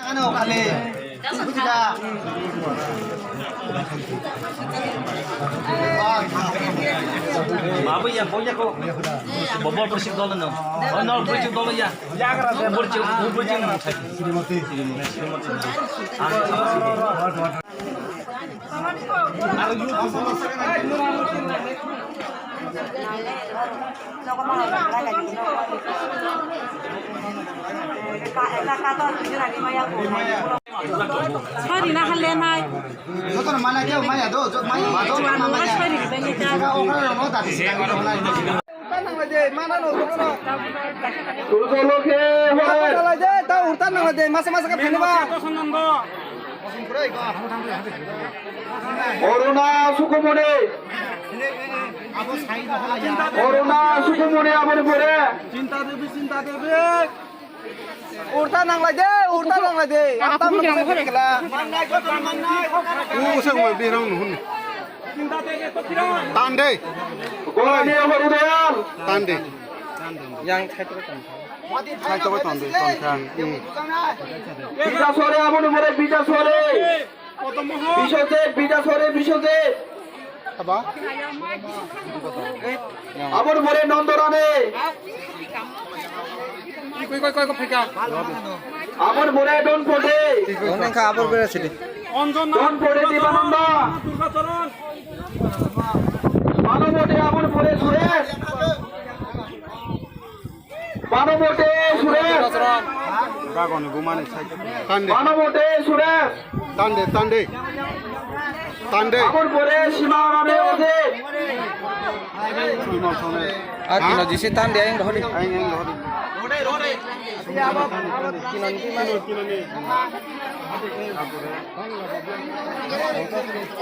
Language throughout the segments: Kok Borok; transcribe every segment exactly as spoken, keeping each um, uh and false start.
Ano, kale. Babu ya, boya ko. Bobo bersih dolo no. Oh, no, bersih dolo ya. Bersih, bersih. Sorry na halle nai. Joto mana keu maya do, jot maya, jot maya. Sorry, bengita. Okra no dati. Surjo lokhe hore. Masa masa ka phene ba. Oruna Sukumuni. Oruna Sukumuni aboni pore. Chinta Devi, Chinta Devi. Urta nanglai de, urta nanglai de. Ang tam nang kela. U se mo birang nuhun. Tande. Golani Horu Dayal. Tande. Yang thai to tande. Thai to tande, tande. Bisa sore aboni pore, bisa sore. Biswajit, Bidyaswari, Biswajit. Haba? Aboni pore Nondorani. Koi, koi, koi, koi, phaikha. Aboni pore Don Phote. Don Phote Dibananda. Durga Charan. Bano Phote, aboni pore Suresh. Bano Phote Suresh. Bagoni bumani sai. Tande. Bano Phote Suresh. Tande, tande. Tande. Aboni pore Sima Rani Ojit. Sima Rani. Ah, ha? Tino jisi tande ayang dohori. Ayang, ayang dohori.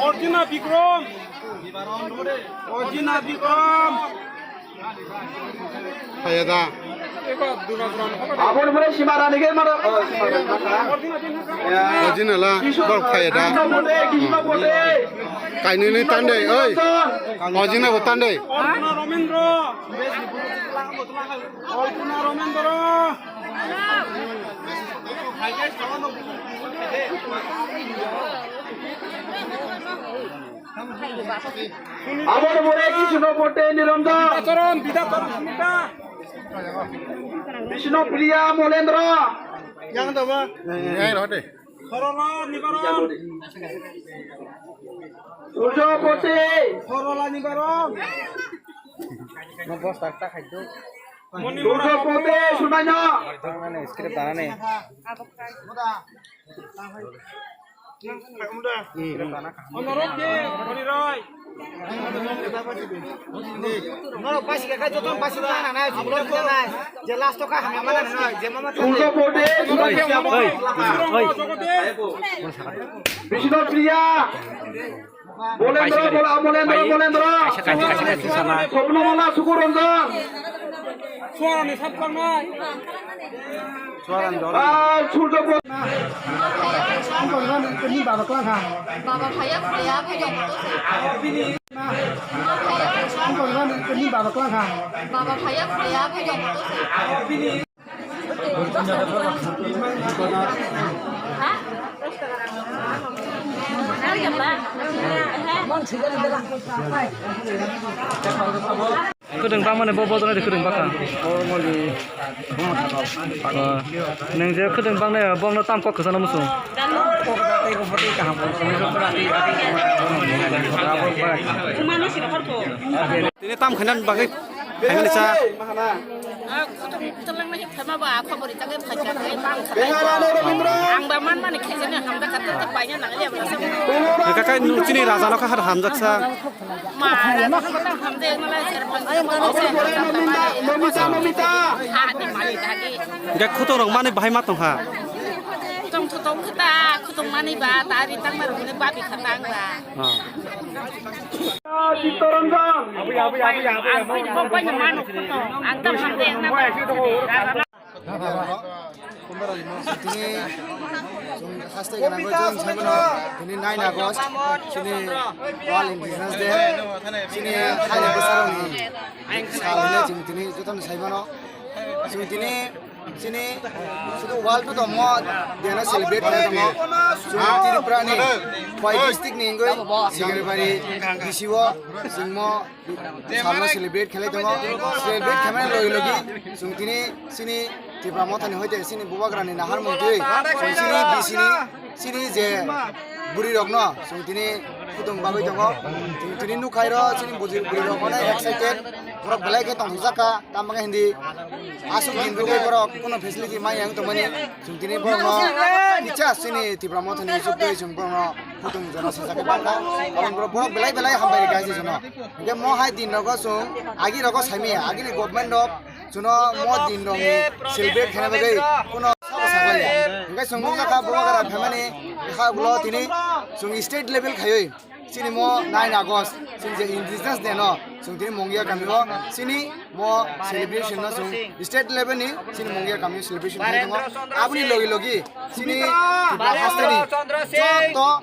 Orjina Bikram. Orjina Bikram. Phaiya da. Aboni pore Sima Rani khe maro. Ojina la, bor phaiya da. Kainwi ni tande, oi. Ojina bo tande. Alpuna Romendro. Alpuna Romendro. Aboni pore Krishna Phote Niranjan. Bidacharan, Bidacharan, Sumita. Krishna Priya Molendra. Yang da ba? Yang roh de. Sorola Nibaran. Surjo Phote. Sorola Nibaran. No bos tak tak hai do. Surjo Phote Sunaina. Tangnani script danani. Honorok de, Hori Roy. Norok basi kaka joto basi mana na, jublo kujana, je last ka hamya mana na, je mama. Surjo Phote, Surjo Phote. Oi, oi. Bishnu Priya. Molendra, Mola-, Molendra, Molendra. Kaisa, kaisa, kaisa, kaisa sana. Swapna Mala, Sukur Ranjan. Suarani sap klangnai. Suarani dol. Ah, Surjo Phote. Ni baba klang kha. Baba phaiya, phaiya, bo jong to se. Ni baba klang kha. Baba phaiya, phaiya, bo jong to se. Kwdwng bangmani bo bojornai de kwdwng bakha. Oh, nwng je kwdwng bangnai bongno tam kok kwchangno muchung. Tini tam khainani bagwi phaimani cha. Ah, kutung telengna hi phaima ba, khobor itagwi phaikha, tei bang kha. Ang ba man mani khaijani hamda kha, tei paina nang liya ba. Kakai nung chini raja no kha hamjak sa. Ma, raja no kha hamde nala ser pang. Nobita, Nobita. Ha, de mali dagi. Ga khutong rok mani bahai ma tong ha. Tong thotong khata, khutong mani ba, tari tang mar mani ba bi khatang ba. Ah. Chittaranjan. Tini chwng haste gwnangwi chwng saimano tini nine August chini World Indigenous Day, chini haini bwsarokni sal hwnwi chwng tini jotono saimano. Chwng tini chini sudu world to tomo deno celebrate khlai tongo. Chwng Tripura ni koi district ni wngwi Sigribari D C o chwngmo salno celebrate khlai tongo. Celebrate khlaimani logi logi chwng tini chini Tipra Mothani hoite chini bubagrani nahar mungtwi chwng chini B C ni chini je bwrwi rokno chwng tini kutung bagwi tongo. Chwng tini nukhai ro chini bujir bwrwi rok mane excited, borok belai khe tongthokjak kha, tamo khe hindi aswk din rwgwi borok kuno facility maya wng tongmani. Chwng tini borokno kicha chini Tipra Mothani chukdui chwng borokno kutung jono sajak khe bangkha. Aboni borok borok belai belai hambai rikha se jono. Hingke mo hai din rogo chwng agi rogo saimaya, agini government rok chwngno mo din rok ni celebrate khaina bagwi kuno sabo saklaiya. Hingke chwng nukjakha bubagra phaimani kha ulo tini chwng state level khaiwi chini mo nine August chini je Indigenous Day no chwng tini Mongia kami o chini mo celebration no chwng state level ni chini Mongia kami celebration khai tongo. Aboni logi logi chini Tripura haste ni joto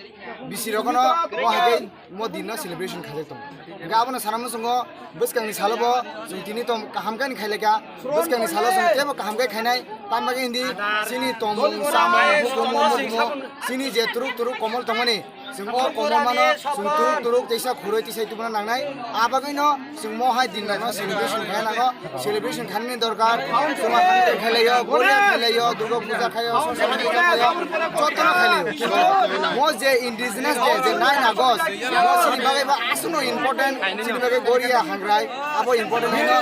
B C rok no mo hai mo din no celebration khaijak tongo. Hingke abono sana muchungo bwskangni salo bo chwng tini tong kaham khe khailai kha. Bwskangni salo chwng teibo kaham khe khainai. Tamo khe hindi chini tongmung, chamung, hukumu, mukmu, chini je turuk turuk komol tongmani, chwng o komol mano chwng turuk turuk teisa khurui teisa tubuna nangnai. A bagwino chwng mo hai din rokno celebration khaina nango. Celebration khainani dorkar, chwng hamkhe khailaio, Goria khailaio, Durga Puja khaio, Saraswati Puja khaio, jotono khailaio. Kintu mo je Indigenous Day, je nine August, mo chini bagwi bo aswkno important, chini bagwi Goria hangrai, abo important haino,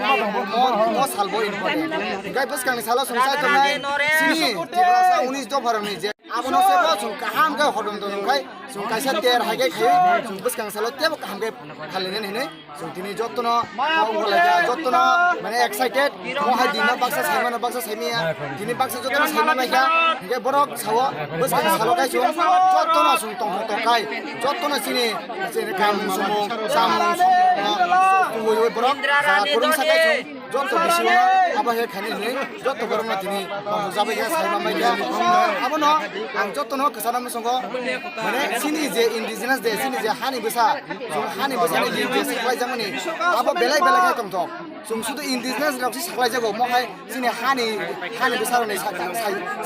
mo, mo, mo, mo salbo important. Hingke bwskangni salo chwng chai tongnai, chini Tiprasa unis dopharokni je, abono se bo chwng kaham khe hodom dodom khai, chwng kaisa ter hai khe khai, chwng bwskang salo teibo kaham khe phalinani hinwi. Chwng tini jotono kok wnglaikha, jotono mane excited, mo hai dinno baksa saimano baksa saimaya, tini baksa jotono saimano kha, hingke borok sao, bwskang salo kai chwng jotono chwng tongthok tongkai, jotono chini, chini kamung sumung, chamung sumung, tubui borok, kwrwngsa kai chwng joto bisingo abo he khaini hinwi joto borokno tini tongthok jabai kha, saima mai kha, abono ang jotono kwchana muchungo, mane chini je Indigenous Day, chini je hani bwsa, Chwng hani bwsani din je se khlaijakmani abo belai belai khe tongthok. Chwng sudu Indigenous rok se sakhlaijago, mo hai chini hani, hani bwsarokni sa-, sa-,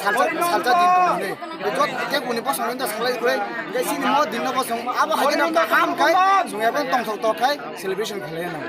salsa, salsa din tong hwnwi. Jot tei kuni bosong nini to sakhlai kwrwi, hingke chini mo din no bosong abo hai no kaham khai chwng abo tongthok tok khai celebration khlai no.